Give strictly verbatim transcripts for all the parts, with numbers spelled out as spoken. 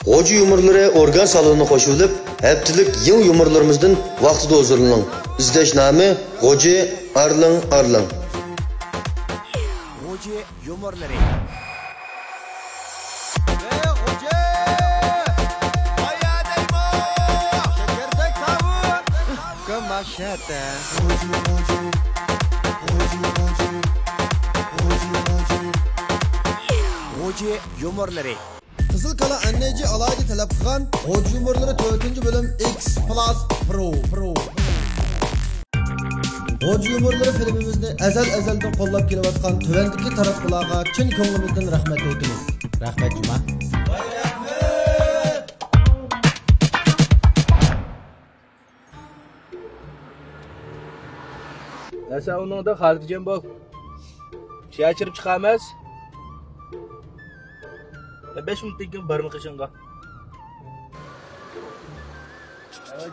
غوجا يۇمۇرلىرى ئورگان سالونىنى قوشۇۋېلىپ، ھەپتىلىك يېڭى يۇمۇرلىرىمىزدىن ۋاقتىدا ھۇزۇرلىنىڭ. ئىزدەش نامى: غوجا ئارلىڭ ئارلىڭ. غوجا يۇمۇرلىرى. ئەي غوجا! قايا دەيمۇ؟ شەكەردەك تاۋۇر! كۆماشەتە. غوجا يۇمۇرلىرى. قىزىل كالا ئەن ئەي جى ئالاھىدە تەلەپ قىلغان غوجا يۇمۇرلىرى تۆتىنچى بۆلۈم ئىكس پىلاس پرو، پرو. غوجا يۇمۇرلىرى فىلىمىمىزنى ئەزەل-ئەزەلدىن قوللاپ كېلىۋاتقان تۆۋەندىكى تاراتقۇلارغا چىن كۆڭلىمىزدىن رەھمەت ئېيتىمىز. رەھمەت جۇما. ھە، سەن ئۇنىڭدا خاتىرجەم بول. شەھەر چىرىپ چىقارمىز. بەش مىنۇتتىن كېيىن بارمىقى شىڭغا.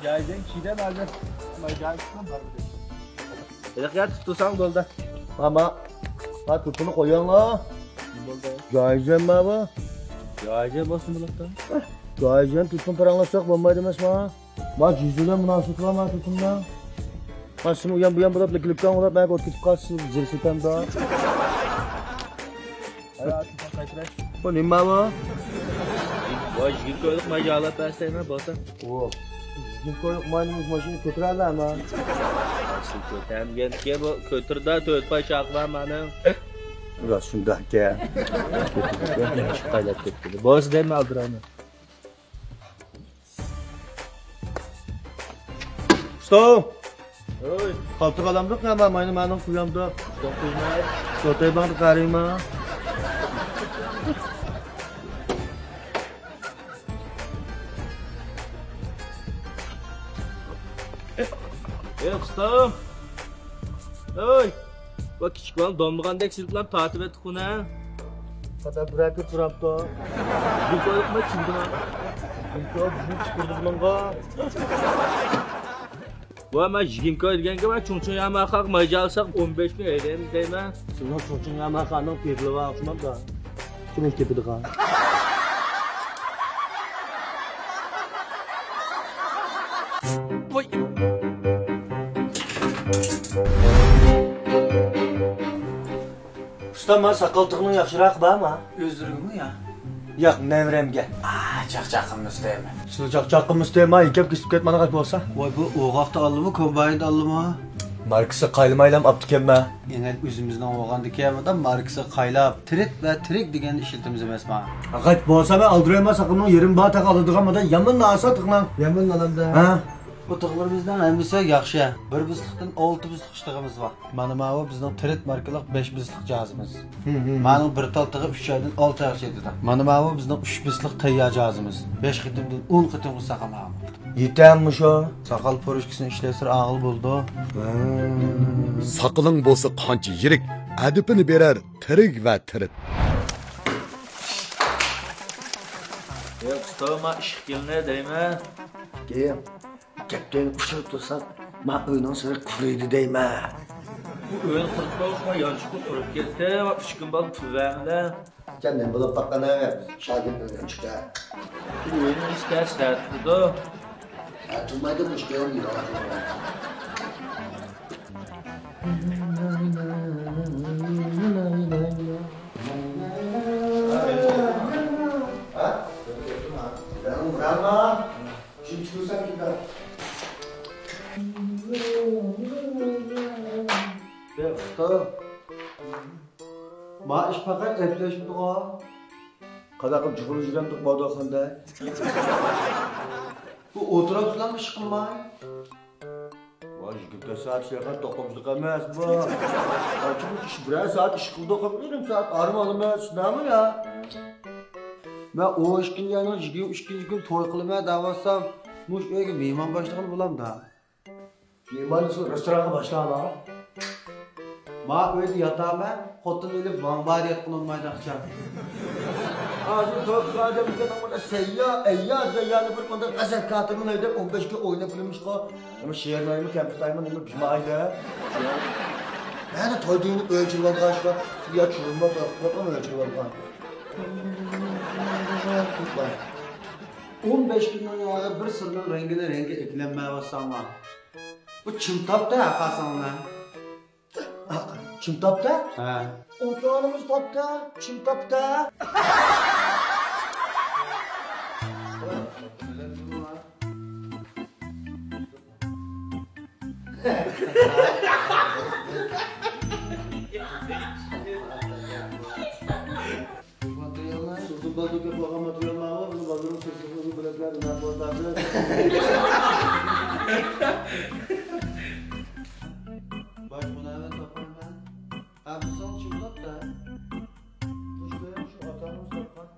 جايىدىن كىيدەم ھازىر. جايىدىن بارمىقى. ھېلىقى يەر تۇتۇلساڭ بولدى. ماما. ھا، تۇتۇنى قويۇڭلار. بولدى. جايىدىن ما بۇ؟ جايىدىن بولسۇن بولۇپتۇ. جايىدىن تۇتۇن پاراڭلاشساق بولمايدۇ ئەمەسما؟ ما جۈزۈلە مۇناسىۋىتى بار ما تۇتۇندا. ما سىم ئۇيان بۇيان بولاپ، لىكلىككان بولاپ، مەن ئۆتۈپ كېتىپ قالسا، زىر سېتەمدا. بۇ نېمە بۇ؟ ۋاي، يىگىت كويلۇق ماي جالاپ بەرسەينا بولسا. ئۇ يىگىت كويلۇق ماينىڭ ماشىنا كۆتۈرەلەمە. كۆتەرمىگەنكى بۇ كۆتۈردە تۆت پاي چاقما مانا. راست شۇنداق ئىكەن. قايلاپ كەتتى. بولسا دەيمەن ئالدىرايمەن. ئۇستا! ھوي! قالتىق ئالامدۇق نېمە؟ ماينى مەنىڭ قۇيامدۇق. ئۇستا قۇيماي. سوتاي باڭدا قارىيما. ئېي، ئۇستام! ھوي! ۋا كىچىك بالىنى دومىلىغاندەك سىلكىلەپ تارتىۋەتتى قۇنە. پاتا بىر ئەكە تۇرامتۇ. بىر كويلۇقما چىلدىما. بىر كوي بىزنى چىقىردى بۇنىڭغا. ۋا مەن يىگىرمە كوي دېگەنگە مەن چۇڭچۇڭ ياماخاغا ماي جالساق ئون بەش مىڭ ئەيلەيمىز دەيمەن. سىزنىڭ چۇڭچۇڭ ياماخانىڭ پېدىلى بار ئوخشىمامدا. كىم ئىش تېپىدىغان؟ ۋاي. ئۇستا، ما ساقال تىغنىڭ ياخشىراقى بارمۇ؟ ئۆزلىرىگىمۇ يا؟ ياق، نەۋرەمگە. ئا، چاقچاق قىلمىسا دەيمەن. سىلى چاقچاق قىلمىسا دەيمەن، يېكەپ كېسىپ كەتمەن غەيت بولسا. ۋاي، بۇ ئوغاقتا ئالدىمۇ، كومبايندا ئالدىمۇ؟ ماركىسى قايلىمايلام ئاپتىكەنمەن. ئەڭەل ئۆزىمىزنىڭ ئوغاندىكەن، مۇدام ماركىسى قايلاپ، تىرىت ۋە تىرىك دېگەننى ئىشلىتىمىز ئەمەسما؟ غەيت بولسا مەن ئالدىرايمەن، ساقىلنىڭ يېرىم بار تاق ئالىدىغان، مۇدام يامان ناسا تىغنىڭ. يامان ئالامدا. ھە؟ بۇ تىغلىرىمىزنىڭ ھەممىسى ياخشى. بىر بىزلىقتىن ئالتە بىزلىق ئىش تىغىمىز بار. مانا ماۋۇ بىزنىڭ تىرىت ماركىلىق بەش بىزلىق جاھازىمىز. ھىم، ھىم، ھىم. مانىڭ بىر تال تىغى ئۈچ ئايدىن ئالتە ئايغىچە يېتىدۇ. مانا ماۋۇ بىزنىڭ ئۈچ بىزلىق تەييار جاھازىمىز. بەش قېتىمدىن ئون قېتىمغىچە ساقال ماڭىدۇ. يېتەممۇ شۇ؟ ساقال پۇرۇشكىسىنى ئىشلەتسىلا ئاغىل بولىدۇ. ھە. ساقىلىڭ بولسا قانچە يىرىك، ئەدىپىنى بېرەر تىرىك ۋە تىرىت. ئەي ئۇستا، ما ئىشقا كېلىنە دەيمەن. كېيىن. كەپتىنى ئۇچۇرۇپ تۇرساق، ما ئۆينىڭ سىرى قۇرۇيدۇ دەيمەن. بۇ ئۆينى قۇرۇپ قويۇپ، ما يانچۇقى قۇرۇپ كەتتى، ما ئۈچ كۈن بالدۇر پۇل بەرمىدى. سەن نېمە بولۇپ باققان ئەمەس؟ شاگىرت بىلەن چىقتى. بۇ ئۆينىڭ ئىچى تەس سەت تۇرىدۇ. ھە، تۇرمايدۇ، مۇشۇ يەردە يىغلاپ. ھە؟ يا ئۇستا، ما ئىش پەقەت ئەپلەشمىدىغۇ؟ قانداق قىلىپ جۇغۇلۇپ يۈرەمدۇق ماۋۇداخاندا؟ بۇ ئولتۇرۇپسىلەرمۇ ئىش قىلماي؟ ۋاي، يىگىرمە تۆت سائەت ئىشلەيدىغان توقۇمىچىلىق ئەمەس بۇ. قانچىلىك ئىش، بىرەر سائەت ئىش قىلدۇق، يېرىم سائەت ئارام ئالىمىز، شۇنداقمۇ يا؟ مەن ئون ئىككىنچى ئاينىڭ يىگىرمە ئۈچىنچى كۈنى توي قىلىمەن دەۋاتسام، مۇشۇ ئۆيگە مېھمان باشلىغىلى بولامدا؟ مېھمان دېسە رېستورانغا باشلاڭلار. ما ئۆيدە ياتامەن، خوتۇن ئېلىپ ۋاڭ بار ياتقىلى بولمايدۇ ئاخشام. ھازىر توي قىلغان ئادەملەرنىڭ مانا سەييا، ئەييا دېگەن يەرنى بىر مانداق غەزەپ كاتىرىنى ھەيدەپ ئون بەشكە ئويناپ كۈلىمىزغۇ. ئەمما شېرىنايمۇ كەمپىرتايمۇ نېمە جۇما ئايدا؟ مانا توي دېگىنى ئۆي چېلىۋالغان شۇ. يا چۈرۈملا توي قىلىپ ئۆي چېلىۋالغان. ئون بەش كۈننىڭ ياغى بىر سىرنىڭ رەڭگىنى رەڭگە ئەكىلەلمەيۋاتساڭلار. بۇ چىم تاپتى ھەققاسىڭلار. چىم تاپتى؟ ھە. ئوتۇرغىنىمىز تاپتى، چىم تاپتى. سۇلتان بازار كۆپ بولغان ماتېرىيال بارغۇ، بۇنى بازارنىڭ سىرتىدىن بۆلەكلەر نەق ۋاقىتلاردا. باش بۇنى ھەممە تاپقان. ھە، بۇ ساڭا چىمداپ دە. مۇشۇ، شۇ ئاتامىز تاپقان.